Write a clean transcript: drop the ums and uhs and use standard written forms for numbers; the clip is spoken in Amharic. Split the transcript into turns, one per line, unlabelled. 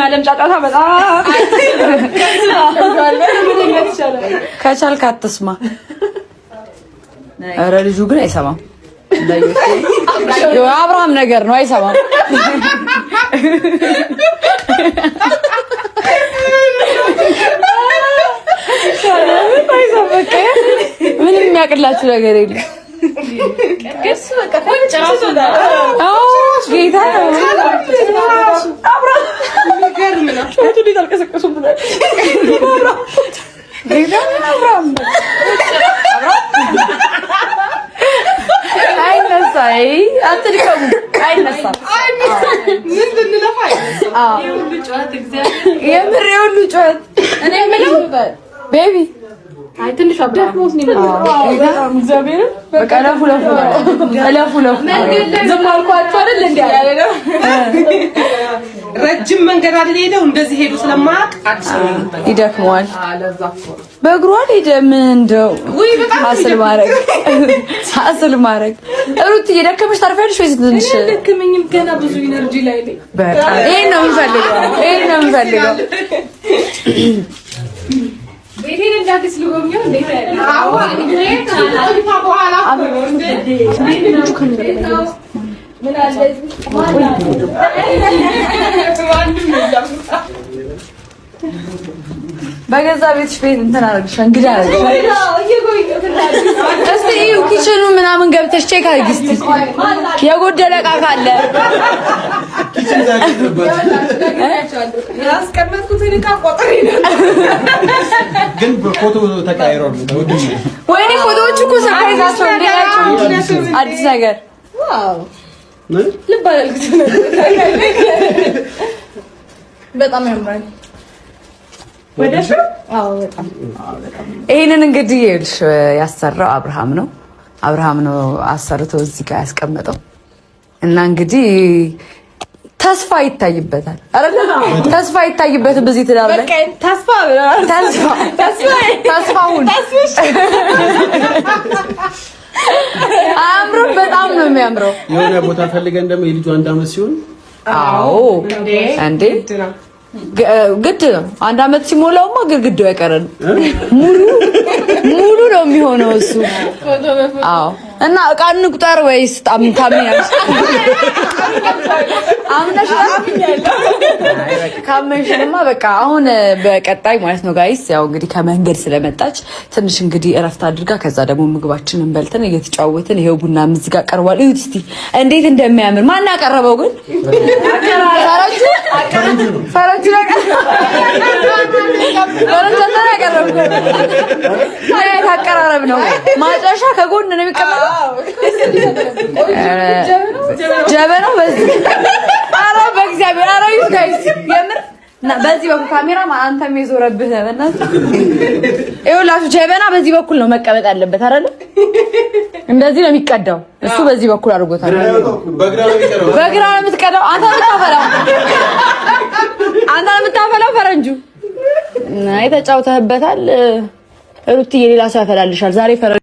ዓለም ጫጫታ በጣም
ከቻልክ አትስማ። ኧረ ልጁ ግን አይሰማም። አብርሃም ነገር ነው፣ አይሰማም። ምንም የሚያውቅላችሁ ነገር የለም። ጌታ ነው። አይነሳ አትድከሙ፣ አይነሳም።
ምን ብንለፋ
የምር የሁሉ ጩኸት
እኔ የምለው
baby
አይ ትንሽ ደክሞት ነው የመጣው። እግዚአብሔርን
በቃ ለፉ ለፉ ለፉ ለፉ
ዝም አልኳቸው አይደል እንዴ?
ረጅም መንገድ አይደል ሄደው እንደዚህ ሄዱ ስለማያውቅ አዲስ ነው
ይደክመዋል። በእግሯ አልሄደም። እንደው hustle ማድረግ hustle ማድረግ። ሩት እየደከመሽ ታርፊያለሽ ወይስ ትንሽ?
ደከመኝም ገና ብዙ energy ላይ ነኝ።
በጣም ይሄን ነው የምፈልገው፣ ይሄን ነው የምፈልገው።
ቤቴን እንዳዲስ ልጎብኘው እንዴት ያለ
በገዛ ቤትሽ ቤት እንትን አደረግሽ፣ እንግዳ አደረግሽ። እስቲ እዩ kitchen ኑ ምናምን ገብተሽ check አድርጊ እስቲ የጎደለ ዕቃ ካለ።
ያስቀመጥኩትን ዕቃ ቆጥሬ
ግን ፎቶ ተቀያይሯል።
ወይኔ ፎቶዎቹ እኮ surprise ናቸው። እንዴት ናቸው? አዲስ ነገር
ልብ አላልኩትም። በጣም ያምራል።
ይሄንን እንግዲህ ይኸውልሽ ያሰራው አብርሃም ነው። አብርሃም ነው አሰርቶ እዚህ ጋር ያስቀመጠው እና እንግዲህ ተስፋ ይታይበታል አይደል? ተስፋ ይታይበትም በዚህ ትዳር ላይ
ተስፋ
ተስፋ ተስፋውን አያምርም? በጣም ነው የሚያምረው።
የሆነ ቦታ ፈልገን ደግሞ የልጁ አንድ አመት ሲሆን
አዎ እንዴ ግድ ነው። አንድ አመት ሲሞላውማ ግድግዳው አይቀርም። ሙሉ ሙሉ ነው የሚሆነው እሱ። አዎ እና እቃ እንቁጠር ወይስ ታምኛለሽ? አምነሽ ካመንሽንማ በቃ አሁን በቀጣይ ማለት ነው guys። ያው እንግዲህ ከመንገድ ስለመጣች ትንሽ እንግዲህ እረፍት አድርጋ ከዛ ደግሞ ምግባችንን በልተን እየተጫወትን ይሄው ቡና እዚህ ጋር ቀርቧል። እዩት እስቲ እንዴት እንደሚያምር። ማን ያቀረበው ግን? ፈረንጁ ፈረንጁ ፈረንጁ አቀራረብ ነው። ማጨሻ ከጎን ነው የሚቀመጠው። ጀበናው በዚህ ኧረ በእግዚአብሔር ኧረ እዩት guys የምር በዚህ በኩል ካሜራ አንተም የዞረብህ በእናትህ ይኸውላችሁ ጀበና በዚህ በኩል ነው መቀመጥ ያለበት አይደለ? እንደዚህ ነው የሚቀዳው። እሱ በዚህ በኩል አድርጎታል። በግራ ነው የምትቀዳው። አንተ ነው የምታፈላው፣ አንተ ነው የምታፈላው። ፈረንጁ አይ ተጫውተህበታል። ሩትዬ ሌላ ሰው ያፈላልሻል ዛሬ ፈረንጁ